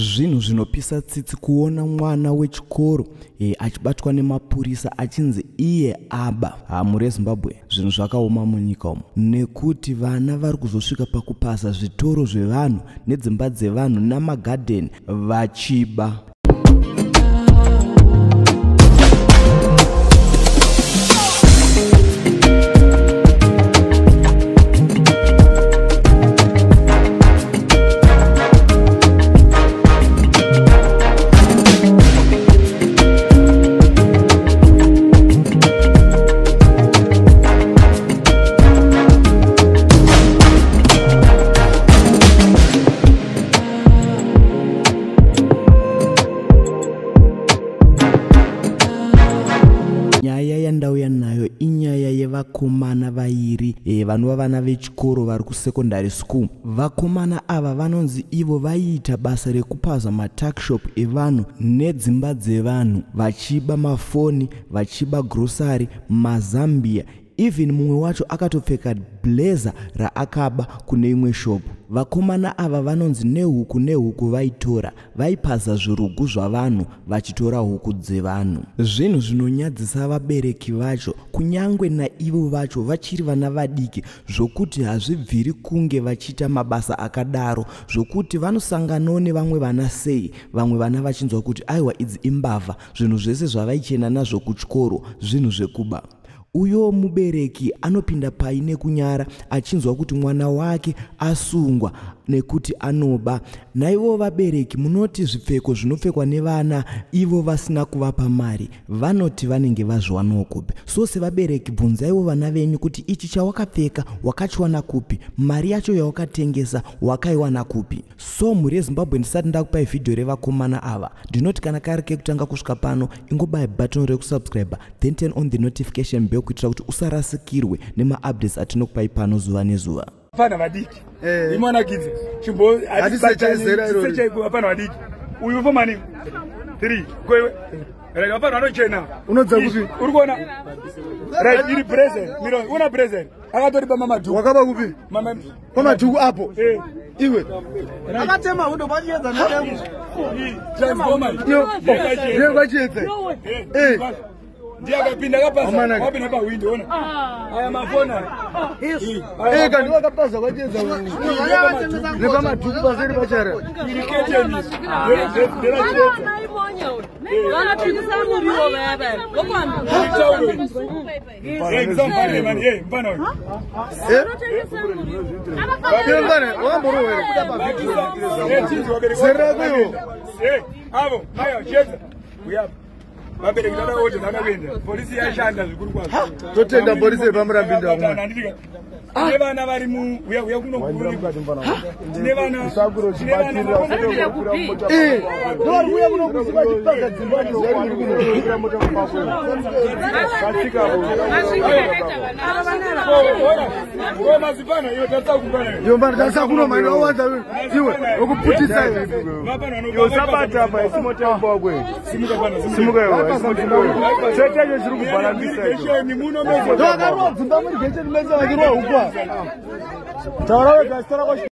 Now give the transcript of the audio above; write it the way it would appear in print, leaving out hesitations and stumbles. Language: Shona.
Zvinhu zvinopisa tsitsi kuona mwana wechikoro achibatwa nemapurisa achinzi iye aba. Mhuri yeZimbabwe, zvinhu zvakaoma munyika umu nekuti vana vari kuzosvika pakupaza zvitoro zvevanhu nedzimba dzevanhu namagadheni vachiba. Nyaya yandauya nayo inyaya yevakomana vairi vanova vana vechikoro vari kusekondary school. Vakomana ava vanonzi ivo vaiita basa rekupaza matuckshop evanhu nedzimba dzevanhu, vachiba mafoni, vachiba grocery, mazambia. Even mumwe wacho akatopfeka blazer raakaba kune imwe shop. Vakomana ava vanonzi nehuku nehuku vaitora, vaipaza zvirugu zvavanhu vachitora huku dzevanhu. Zvinhu zvinonyadzisa vabereki vacho, kunyangwe naivo vacho vachiri vana vadiki, zvokuti hazvibviri kunge vachiita mabasa akadaro, zvokuti vanosanganawo nevamwe vana sei, vamwe vana vachinzwa kuti aiwa idzi imbavha, zvinhu zvese zvavaichena nazvo kuchikoro zvinhu zvekuba. Uyo mubereki anopinda paine kunyara achinzwa kuti mwana wake asungwa nekuti anoba. Naivo vabereki munoti zvipfeko zvinopfekwa nevana ivo vasina kuvapa mari, vanoti vanenge vazviwanawo kupi? So sevabereki bvunzaiwo vana venyu kuti ichi chawakapfeka wakachiwana kupi, mari yacho yawakatengesa wakaiwana kupi. So mhuri yeZimbabwe, ndisati ndakupai vhidhiyo revakomana ava, ndinoti kana kari kekutanga kusvika pano, ingobaya button rekusubscribe, then turn on the notification bell kuitira kuti usarasikirwe nemaupdates atinokupai pano zuva nezuva. Vana vadiki imwana kidzi chimbo hapana vadiki uyu fomani 3 kwewe right hapana vanochena unodza kupi uri kuona right iri present miro una present akatori mama madhuku wakaba kupi mama pamadhuku apo iwe akatema hudo pachiedza netemo transformer iyo pachiedza ndiye akapinda akapaza wapinda pahwindo ona aya mafoni aya ega ndiwo akapaza kwachiedza nepamadhuku paseri pachara iri keteni vanotengesa muriwo vaya vaya avo maya chiedza uyapa vabereki vadaoje vanokuenda polisi yashanda zvikuru kwazvo totenda polisi yepaMurambinda. Tine vana vari uya kuno, tine vana ndovari kuuya kuno kusi vachipaza dzimba. Mazipana iyo tarisa kumbana. Iyo mbana tarisa kuno mani wawanza iwe okuputisa iwe. Usabata apa isimotembo kwe. Simuka iwe. Chechecho chiri kubhalambisa icho. Ndovakarwa dzimba muri gecheni mese vachirwa hukwa. Taura wega zita rako.